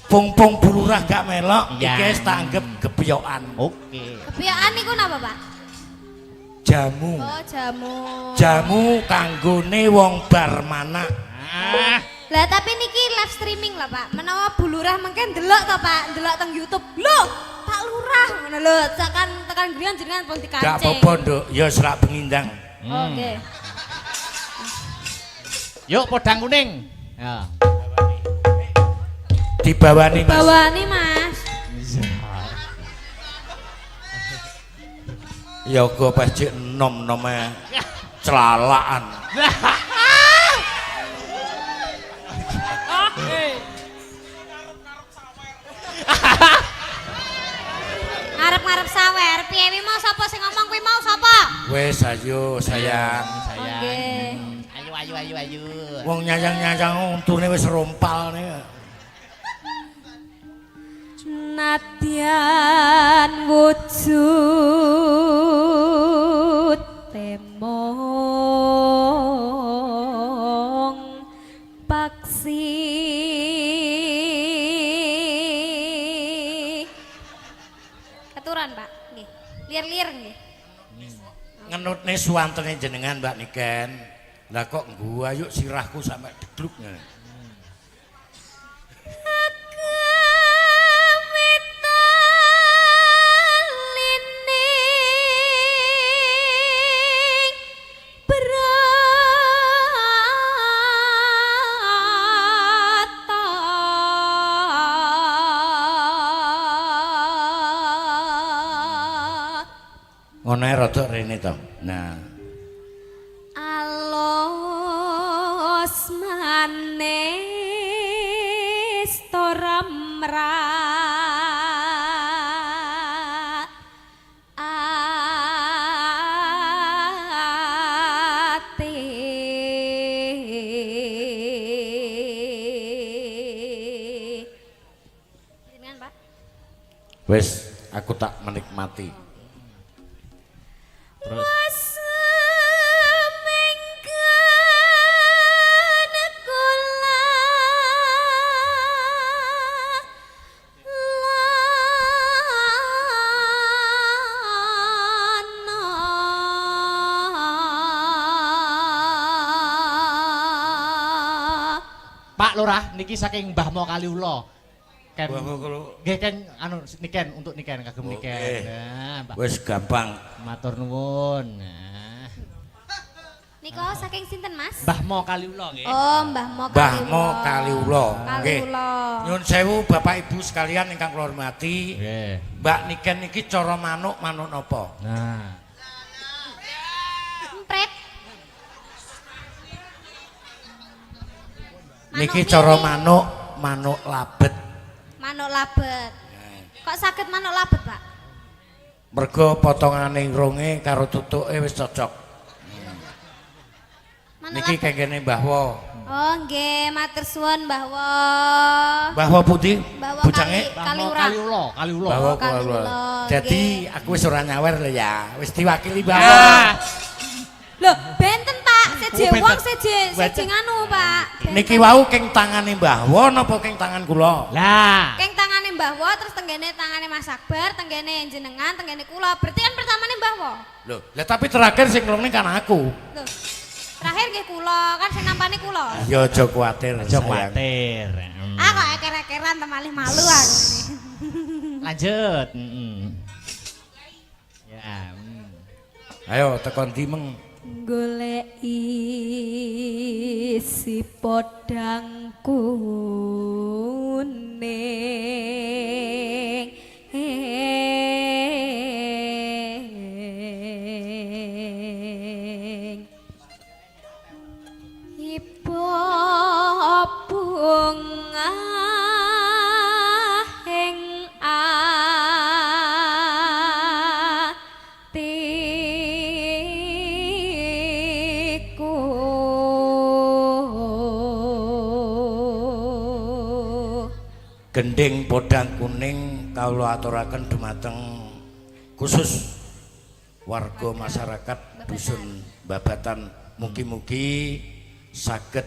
Pung-pung Bu Lurah gak melok, Iya. iki wis tak anggep gebyokan. Oke. Gebyokan niku napa, Pak? Jamu. Oh, jamu. Jamu kanggone wong bar manak. Ah, Lah tapi niki live streaming lah, Pak. Menawa Bu Lurah mengke ndelok to, Pak, ndelok teng YouTube. Lho, Pak Lurah ngono lho, tekan tekan griya jenengan pun dikancing. Gak apa-apa, Nduk. Ya serak bengindang. Oke. Yuk podang kuning. Ya. Dibawani, Mas. Bawani, Mas. Ya go pas jek enom-enome celalaan. Ngarep-ngarep sawer, piye wi mau sapa sing ngomong kuwi mau sapa? Wes ayo sayang. Sayang. Oke. Ayo ayo ayo ayo. Wong nyayang-nyayang untune wis rompal nih. Nadyan wujud temong paksi keturan Pak nggih lir-lir nggih. Ngenutne suwantene jenengan Mbak Niken. Lah kok gua yuk sirahku sampai degluk ngene. Ngono ae rada rene to. Nah, Alus manis tora mrak ati. Jenengan, Pak. Wis aku tak menikmati. Terus. Pak Lurah niki saking Mbah Mo Kaliula. Ken. Mbah Mo Kaliula. Nggih ken anu niken untuk niken kagem Oke. niken. Nah, Mbah. Wis gampang. Matur nuwun. Nah. Nika saking sinten, Mas? Mbah Mo Kaliula nggih. Oh, Mbah Mo Mbah Kaliula. Mo Kaliula. Nggih. Kaliula. Nyun sewu Bapak Ibu sekalian ingkang kula hormati. Nggih. Mbak Niken niki cara manuk manuk napa? Nah. Empret. Niki cara manuk manuk labet. Manuk labet. Kok saged manuk labet, Pak? Mergo potongane irunge karo tutuke wis cocok. Manuk Niki labet. kengkene Mbah Wo. Oh, nggih, matur suwun Mbah Wo. Mbah Wo pundi? Mbah Wo Bujange? Mbah Mo Kaliurang. Kaliula, Kaliula. Mbah Wo Oh, Kaliula. Kaliula. Dadi aku wis ora nyawer lho ya. Wis diwakili Mbah Wo. Ah. Loh, benten, Pak. Seje Oh, benten. wong seje seje Benten. nganu, Pak. Benten. Niki wau keng tangane Mbah Wo napa keng tangan kula? Lah. Keng tangane Mbah Wo terus tenggene tangane Mas Akbar, tenggene jenengan, tenggene kula. Berarti kan pertamane Mbah Wo. Loh, lah tapi terakhir sing nglungne kan aku. Loh. Terakhir nggih kula, kan sing nampane kula. Ya aja kuwatir. Aja sayang. kuwatir. Hmm. Ah kok eker-ekeran temalih malu aku. Lanjut. Ya. Ayo tekon ndi meng. Goleki si podang kuning. Ibu bunga ing atiku. Gending podang kuning kawula aturaken dumateng khusus warga masyarakat dusun Babatan, mugi-mugi saged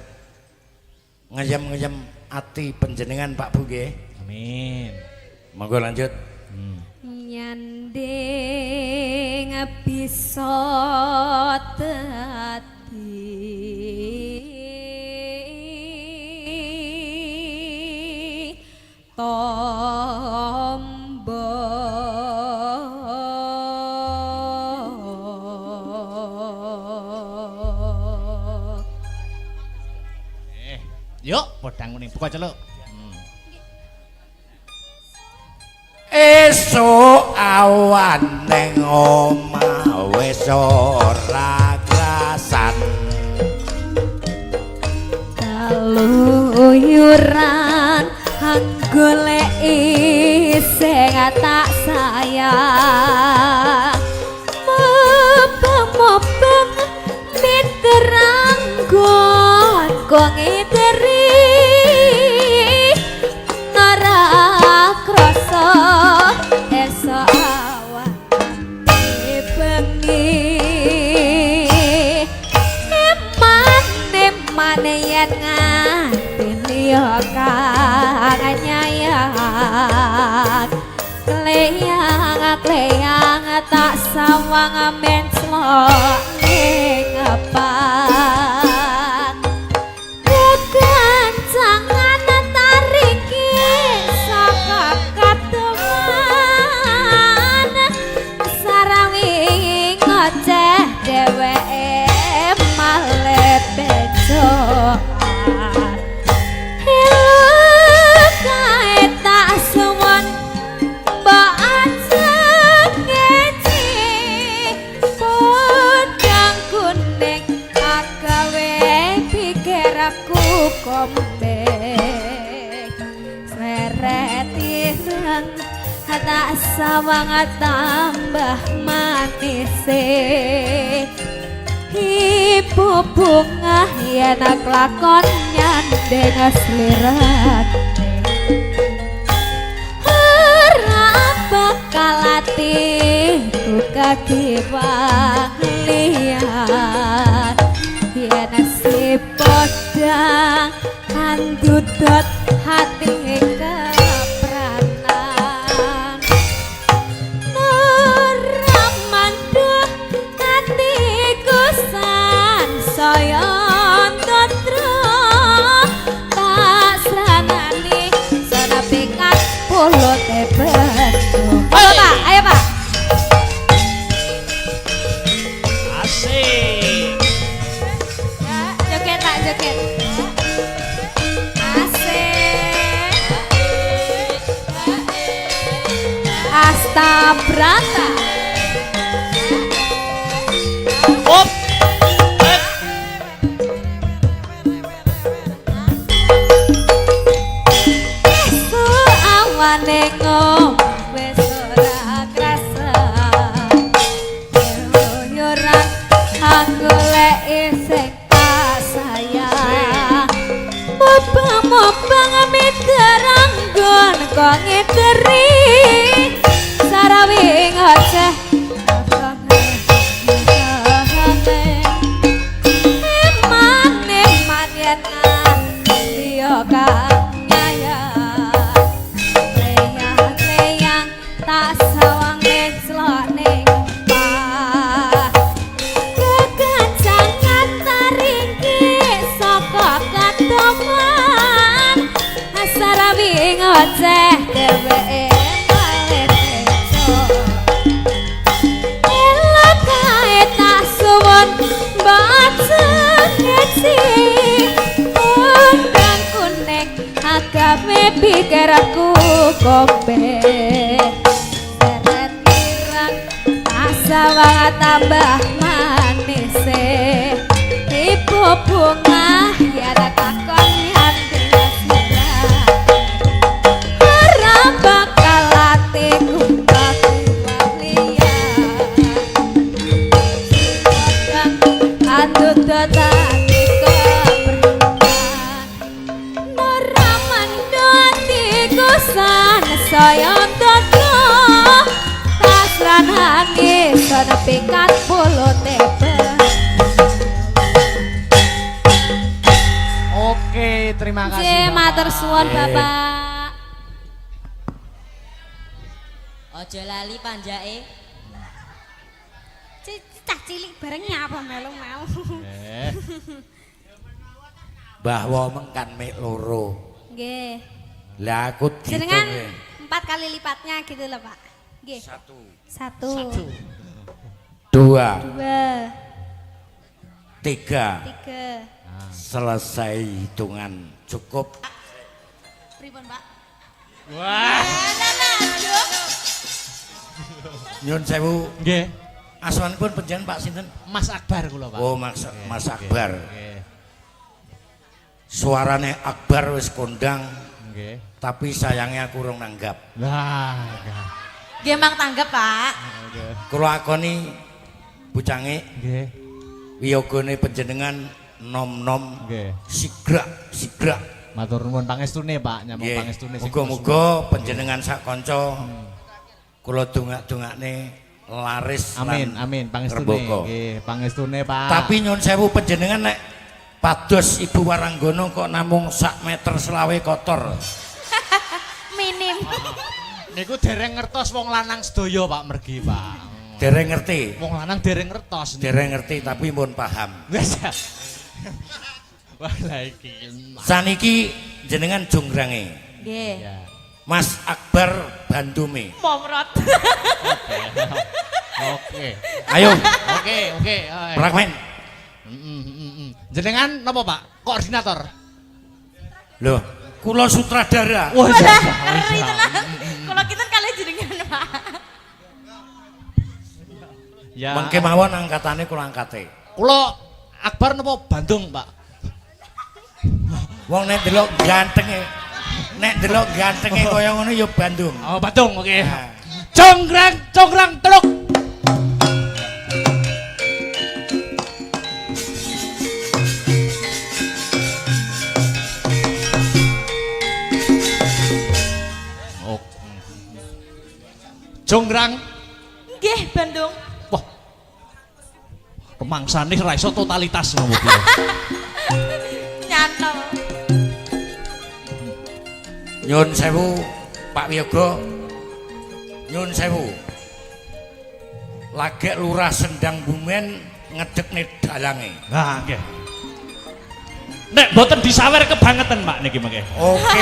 ngeyem-ngeyem ati panjenengan Pak Bu nggih. Amin. Monggo lanjut. Nyanding bisa dadi tombo. Yuk, podang kuning buka celuk. Esuk awan ning omah wis ora krasan. Kaluyuran goleki sing tak sayang. Mubeng-mubeng miteranggon kok ngiteri ora krasa esuk awan bengi. Eman-eman yen ngatini ya kang nyayang. Kleyang-kleyang tak sawang menclok ning pak. Kekancangan tariki saka kateman sarawi ngoceh dheweke male bejoan. Elu kae tak suwun mbok ajeng ngeci podang kuning agawe pikir aku kombek. Seret ireng tak sawang tambah manise. Ibu bunga yen lakon nyandeng slirane. Ora bakal atiku kagiwang liyan. Yen si podang andudot hati kepranan. Ora mandhuh atiku sansaya tatra tak sranani sanapikat pulute bejo. Ayo Pak, ayo Pak. Asik. Joget Pak, joget. Asik. Asta Brata. Op. Eh. Esuk awane ngombe ora krasa. Keluyuran goleki sing kasayang. Mubeng-mubeng miteranggon kok ngiteri sarawi ngoceh eman-eman yen liya kang nyayang. Kleyang-kleyang tak sawang menclok ning pak. Kekancangan taringki saka katoman sarawi ngoceh dheweke malih bejo. Elok kae tak suwun mbok ajeng ngeci undang kuning agawe pikirku kombe. Seret ireng tak sawang tambah manise. Ibu bunga yen kakon nyanding sirah. Ora bakal atiku kakiwang liyan. Andudot ati kepranan. Ora mandho atiku sansaya tata tasranane sanepikat pulute bejo. Oke, terima kasih. Nggih, Bapak. matur suwun Bapak. Aja lali panjake. Cah cilik bareng nyapa melu mau. Eh. Mbah Womeng kan mek loro. Nggih. Lah aku Jenengan diitung. 4 kali lipatnya gitu loh, Pak. Nggih. 1 1 2 2 3. 3. Selesai hitungan cukup. Pripun, Pak? Wah. Nyun sewu. Nggih. Asmanipun panjenengan Pak sinten? Mas Akbar kula, Pak. Oh, Mas Mas Akbar. Nggih. Suarane Akbar wis kondang, Nggih. tapi sayangnya aku urung nanggap. Lah, nggih. Nggih mang tanggep, Pak. Nggih. Kula akoni bucange Nggih. wiyogone panjenengan nom-nom Nggih. sigrak sigrak. Matur nuwun pangestune, Pak, nyamuk Nggih. pangestune sing Muga-muga panjenengan sak kanca kula dongak-dongakne laris. Amin, lan amin, pangestune. ngrembaka. Nggih, pangestune, Pak. Tapi nyun sewu panjenengan nek pados Ibu Waranggono kok namung sak meter selawe kotor. Minim. Niku dereng ngertos wong lanang sedaya, Pak, mergi, Pak. Dereng ngerti. Wong lanang dereng ngertos. niku. Dereng ngerti tapi pun paham. Wes. ya. Wah, lah iki. Saniki jenengan jongrange. Nggih. Ya. Mas Akbar Bandume. Momrot. Oke. Ayo, Oke, oke. ayo. fragmen. Jenengan napa, Pak? Koordinator. Loh, kula sutradara. Wah, iya. Ngeri tenan. Kula kinten kalih jenengan, Pak. Ya. Mengke mawon angkatane kula angkate. Kula Akbar napa Bandung, Pak? Wong nek delok gantenge, nek delok gantenge kaya ngono ya Bandung. Oh, Bandung, oke. Nah. Jonggrang, jonggrang teluk. Oh. Jonggrang, Nggih, Bandung. wah. Pemangsane ora iso totalitas ngono kuwi. Nyantol. Nyun sewu Pak Wiyoga. Nyun sewu. Lagek Lurah Sendang Bumen ngedekne dalange. Nah, nggih. Nek mboten disawer kebangetan, Pak niki mengke. Oke,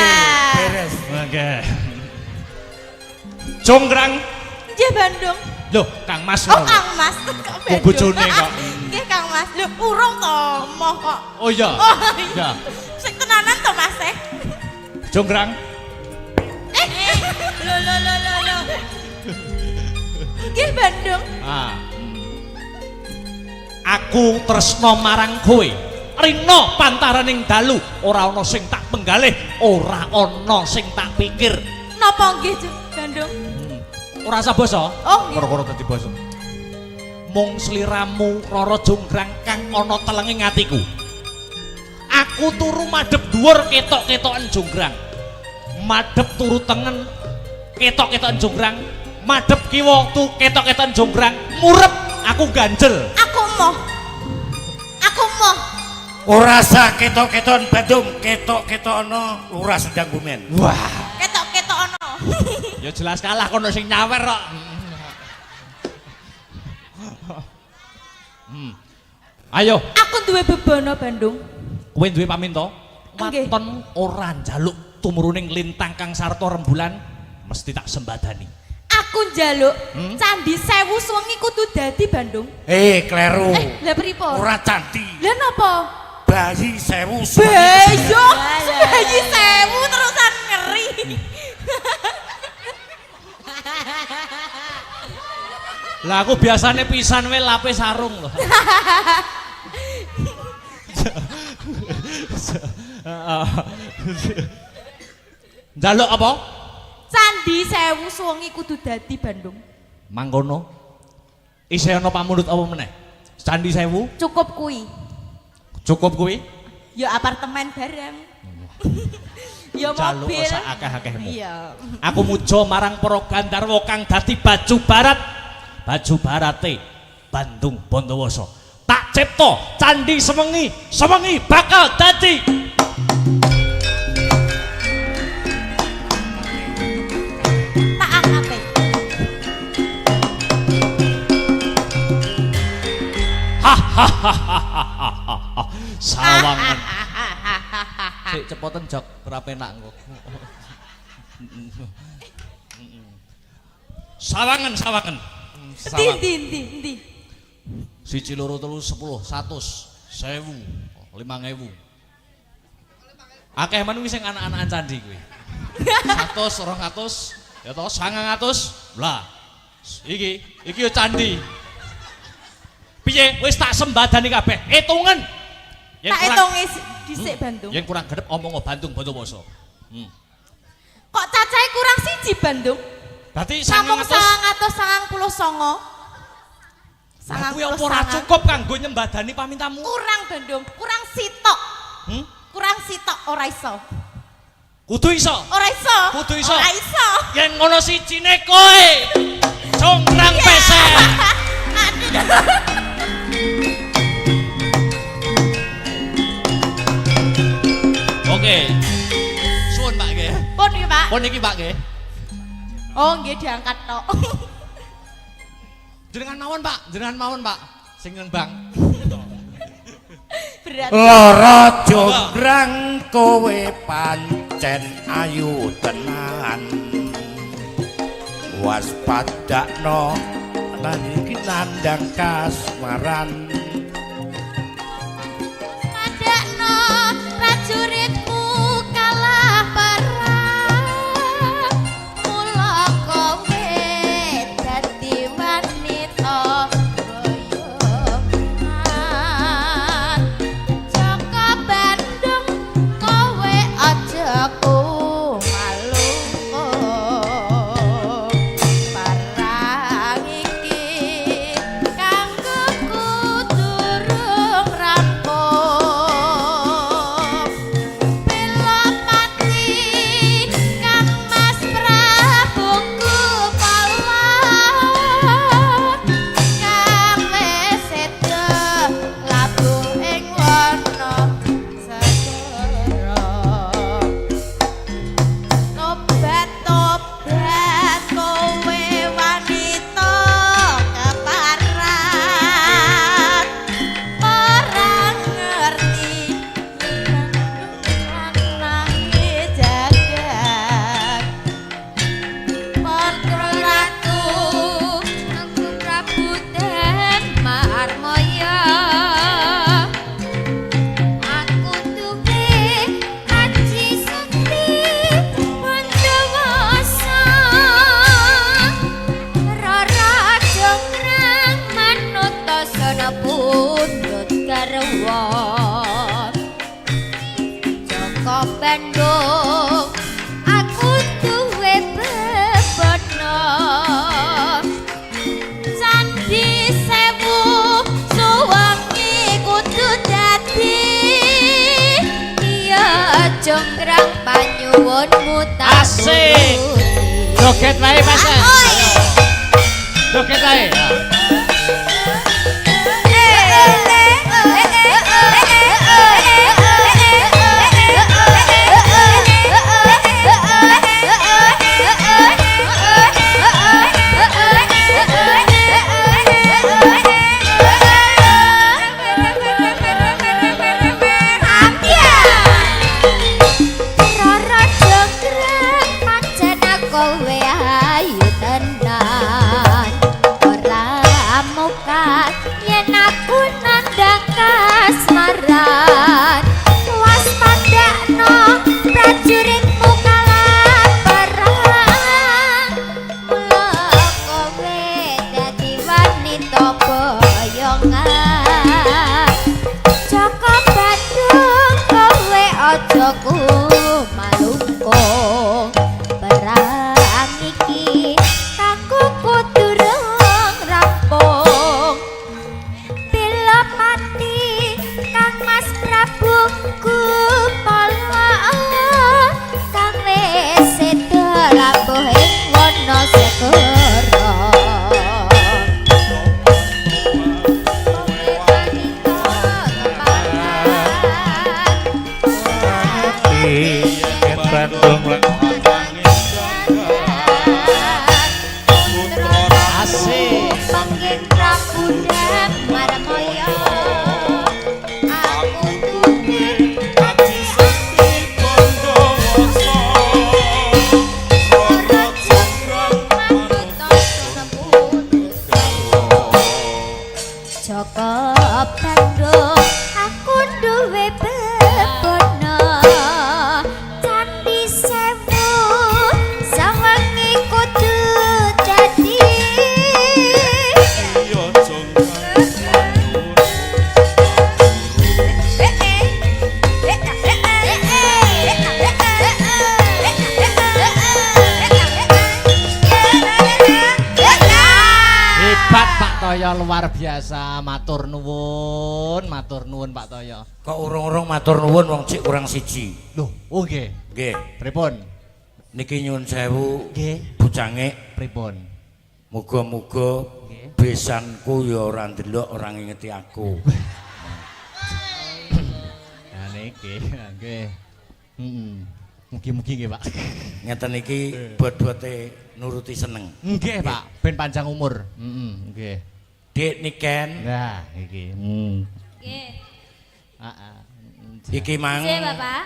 beres. Nggih. Jonggrang. Nggih, Bandung. Loh, Kang Mas. Oh, ngono. Kang Mas. Kok Oh, bojone kok. Nggih, Kang Mas. Lho, urung to, moh kok. Oh iya. Oh, Iya. Sing tenanan to, Mas eh. Jonggrang. Lho, lho, lho, lho, lho. Nggih, Bandung. Ah. Aku tresno marang kowe. Rina pantaraning dalu, ora ana sing tak penggalih, ora ana sing tak pikir. Napa nggih, Bandung? Ora usah basa. Oh, nggih. Perkara dadi basa. Mung sliramu Rara Jonggrang kang ana telenge atiku. Aku turu madhep dhuwur ketok-ketoken jonggrang. Madhep turu tengen ketok-ketoken jonggrang, madhep kiwa tu ketok-ketoken jonggrang, murep aku ganjel. Aku moh. Aku moh. Ora sah ketok-ketokan Bandung, ketok-ketokno Lurah Sendang Bumen. Wah, Ketok-ketokno. ya jelas kalah kono sing nyawer kok. Ayo, Aku duwe bebana Bandung. kowe duwe paminta? Nggih. Waton ora njaluk tumuruning lintang kang sarta rembulan mesti tak sembadani. Aku njaluk candi 1000 suwengi kudu dadi Bandung. Eh, kleru. Eh, lah pripun? Ora candi. Lah napa? Bayi 1000 suwengi. Bejo, bayi 1000 terusan ngeri. Lah aku biasane pisan wae lape sarung lho. Njaluk apa? Candi 1000 suwengi kudu dadi Bandung. Mangkono. Isih ana pamundhut apa meneh? Candi 1000 Cukup kuwi. cukup kuwi? Ya apartemen bareng. Ya Njaluk mobil. sak akeh-akehmu. Iya. Aku muja marang para gandharwa kang dadi baju barat. Baju barate Bandung Bondowoso. Tak cipta candi sewengi, sewengi bakal dadi. Tak angkate. Sawangan. Sik cepoten jok ora penak engko. Sawangan, sawangan. Endi endi endi endi. 1 2 3 10 100 1000 5000. Akeh men kuwi sing anak-anakan candi kuwi. 100 200 ya toh 900. Lah iki iki yo candi. Piye wis tak sembadani kabeh. Hitungen. Yen Tak kurang hitungi dhisik Bandung. yen kurang gedep omong Bandung Bondowoso. Kok cacahe kurang siji Bandung? Berarti Namung 900 999. Lah kuwi apa ora cukup kanggo nyembadani pamintamu? Kurang Bandung, kurang sitok. Hmm? Kurang sitok ora iso. Kudu iso. Ora iso. Kudu iso. Ora iso. Yen ngono sijine kowe. Congkrang peser. Aduh. Oke. Suwun Pak nggih. Pun iki, Pak. Pun iki Pak nggih. Oh, nggih diangkat tok. Jenengan mawon Pak, jenengan mawon Pak. Sing nang bank. Berat. Lara jonggrang kowe pancen ayu tenan. Waspadakno lan iki nandang kasmaran. Padakno prajuritmu kalah perang. Mula kowe dadi wanita boyongan. Jaka Bandung kowe aja kumalungkung. Perang iki kanggo durung rampung. Pelopati Kang Mas Prabu Kupala kang wis seda labuh ing wana segara. Tobat tobat kowe wanita keparat ora ngerti lanange jagat. Putra Ratu Aku Prabu Den Marmoyo. Aku duwe aji sekti Bondowoso. Rara Jonggrang manut sono pundhut garwa. Jaka Bandung aku duwe bebono. Candi Sewu suwengi kudu dadi. Iya jonggrang panyuwunmu tak Asik. turuti. Joget wae Mas. Ahoy. Joget wae. Rara Jonggrang pancen kowe ayu tenan. Ora mukat yen aku nandhang kasmaran. Waspadakno prajuritmu kalah perang. Mula kowe dadi wanita boyongan. Jaka Bandung kowe aja kumalungkung. Perang iki kanggo kudu rampung. Pelopati Kang Mas Prabu Kupala kang wis seda labuh ing wana segara. Kowe wanita keparat. Yen Bandung Asik. Panggih Prabu dan Marmoyo. duwe bebono. Candi Sewu sawengi kudu dadi. Iya jonggrang. Hebat Pak Toyo, luar biasa. Matur nuwun Pak Toyo. Kok urung-urung matur nuwun, wong cik kurang siji. Loh, oh nggih. Nggih. Pripun? Niki nyuwun sewu. Nggih. Bujange, Pripun? muga-muga Nggih. besanku ya ora ndelok, ora ngingeti aku. Nah niki, nggih. Heeh. Mugi-mugi nggih, Pak. Ngeten iki bot-bote nuruti seneng. Nggih, Pak. Ben panjang umur. Heeh, nggih. Dik Niken, Nah, iki. Hmm. Nggih. Heeh. Iki mang Nggih, Bapak.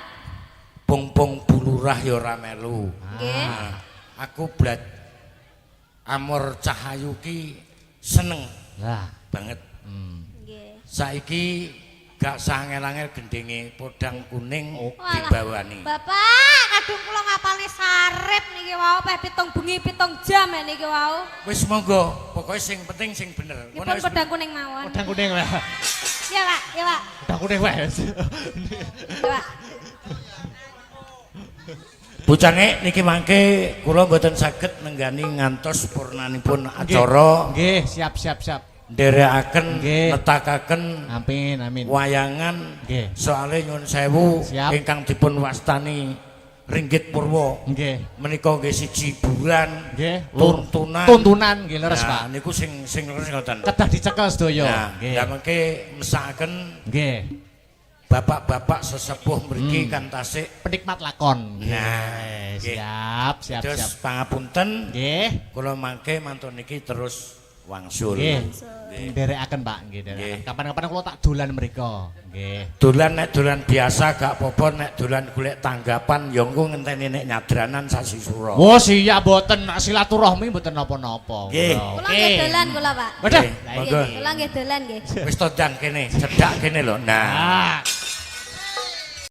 pung-pung Bu Lurah ya ora melu. Nggih. Nah, aku blat Amor Cahayu ki seneng Lah, banget. Nggih. Saiki gak sah angel-angel gendinge Podang Kuning Walah. dibawani. Bapak, kadung kula ngapalne sarip niki wau peh 7 bengi 7 jam ya niki wau. Wis monggo, pokoke sing penting sing bener. Nggih Ngono pun wis. Podang Kuning mawon. Podang Kuning wae. Ya, Pak, ya, Pak. Podang Kuning wae. Ya, Pak. Bucange, niki mangke kula mboten saged nenggani ngantos purnanipun acara, Nggih, siap siap siap. nderekaken, Nggih. netakaken Amin, amin. wayangan. Nggih. Soale nyuwun sewu, Siap. ingkang dipun wastani Ringgit Purwa menika nggih siji hiburan, Nggih. tuntunan. Tuntunan nggih leres, Nah, Pak. niku sing sing leres ngoten. Kedah dicekel sedaya. Nah, Nggih. lah mengke mesakaken bapak-bapak sesepuh mriki kan tasik Penikmat lakon. Nah, nggih. Siap, siap, Terus siap. pangapunten, kula mangke mantun niki terus wangsul. Nggih. Nggih. Nderekaken, Pak, nggih, nderekaken. Nggih. Kapan-kapan kula tak dolan mriko. Nggih. Dolan, nek dolan biasa gak apa-apa, nek dolan golek tanggapan ya engko ngenteni nek nyadranan sasi sura. Wah, siap, mboten nak silaturahmi mboten napa-napa. Nggih. Kula nggih dolan kula, Pak. Wadah. Nggih, Lah, monggo. Kula nggih dolan nggih. Wis todang kene, cedhak kene lho. Nah. Ah.